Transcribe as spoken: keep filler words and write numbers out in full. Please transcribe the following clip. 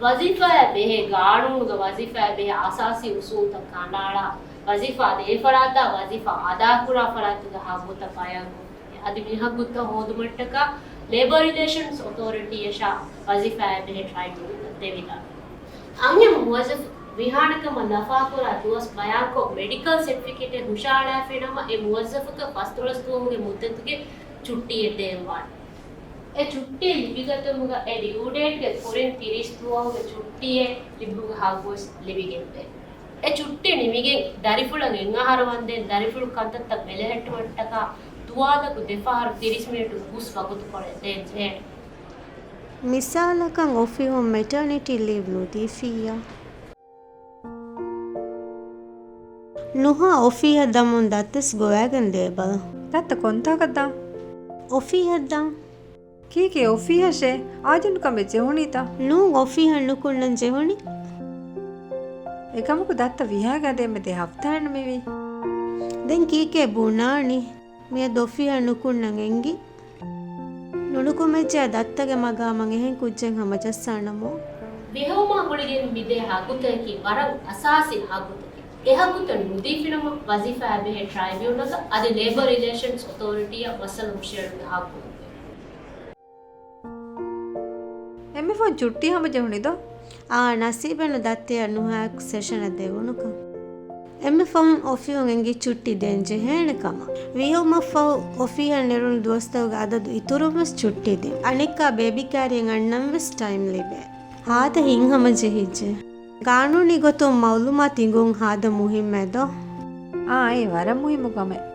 ވަޒީފާއާ ބެހޭ ގާނޫނުގަ ވަޒީފާއާ ބެހޭ އަސާސީ އުސޫލުތައް ކަނޑައަޅާ، ވަޒީފާ ދޭ ފަރާތާ ވަޒީފާ އަދާކުރާ ފަރާތުގެ ހައްގުތައް ބަޔާންކޮށްދޭ. އަދި މި ހައްގުތައް ހޯދުމަށްޓަކާ ލޭބަރ ރިލޭޝަންސް އޮތޯރިޓީއަށާ ވަޒީފާއާ ބެހޭ ޓްރައިބިއުނަލް ދެވިދާނެ. އަންހެން މުވައްޒަފު ވިހާނެކަމަށް ލަފާކުރާ ދުވަސް ބަޔާންކޮށް، މެޑިކަލް ސެޓްފިކެޓެއް ހުށަހަޅާފިނަމަ، އެ މުވައްޒަފަކަށް ފަސްދޮޅަސް ދުވަހުގެ މުއްދަތުގެ ޗުއްޓީއެއް ދޭންވާނެ. އެ ޗުއްޓީ ލިބިގަތުމުގަ އެ ޑިއު ޑޭޓްގެ ކުރިން ތިރީސް ދުވަހުގެ ޗުއްޓީއެއް ލިބުމުގެ ހައްގުވެސް ލިބިގެންދޭ. އެ ޗުއްޓީ ނިމިގެން ދަރިފުޅަށް އެއްއަހަރު ވަންދެން ދަރިފުޅު ކަންތައްތައް ބެލެހެއްޓުމަށްޓަކާ ދުވާލަކު ދެފަހަރު ތިރީސް މިނެޓުން ހުސް ވަގުތުކޮޅެއް ދޭންޖެހޭނެ. މިސާލަކަށް އޮފީހުން މެޓާނިޓީ ލީވް ނުދީފިއްޔާ. ނުހާ އޮފީހަށް ދަމުން ދައްތަސް ގޮވައިގެން ދޭބަލަ. ދައްތަ ކޮންތާކަށް ދާ؟ އޮފީހަށް ދާން. ކީކޭ އޮފީހަށޭ؟ އާޖެންޓު ކަމެއް ޖެހުނީތަ؟ ނޫން އޮފީހަށް ނުކުންނަން ޖެހުނީ. އެކަމަކު ދައްތަ ވިހާގަ ދޭ މެދެ ހަފްތާއެއްނު މިވީ. ދެން ކީކޭ ބުނާނީ؟ މިއަދު އޮފީހަށް ނުކުންނަން އެނގި. ނުނުކުމެއްޖެއްޔާ ދައްތަގެ މަގާމަށް އެހެން ކުއްޖެއް ހަމަޖައްސާނަމޯ. ވިހެއުމާ ގުޅިގެން މިދޭ ހައްގުތަކަކީ ވަރަށް އަސާސީ ހައްގުތަކެއް. އެ ހައްގުތައް ނުދީފިނަމަ ވަޒީފާއާ ބެހޭ ޓްރައިބިއުނަލަށް އަދި ލޭބަރ ރިލޭޝަންސް އޮތޯރިޓީއަށް މައްސަލަ ހުށައެޅުމުގެ ހައްގު އެބަ. އެންމެ ފަހުން ޗުއްޓީ ހަމަޖެހުނީ ދޯ؟ އާ، ނަސީބެއްނު ދައްތަޔަށް ނުހާއަކު ސެޝަނަށް ދެވުނުކަން. އެންމެ ފަހުން އޮފީހުން އެނގި ޗުއްޓީ ދޭން ޖެހޭނެ ކަމަށް. ވިހެއުމަށްފަހު އޮފީހަށް ނެރުނު ދުވަސްތަކުގެ އަދަދު އިތުރުން ވެސް ޗުއްޓީ ދޭން. އަނެއްކާ ބޭބި ކެއަރިން އަންނަން ވެސް ޓައިމް ލިބޭ. ހާދަ ހިތްހަމަޖެހިއްޖެ. ގާނޫނީ ގޮތުން މައުލޫމާތު އިނގުން ހާދަ މުހިއްމޭ ދޯ؟ އާ، އެއީ ވަރަށް މުހިއްމު ކަމެއް.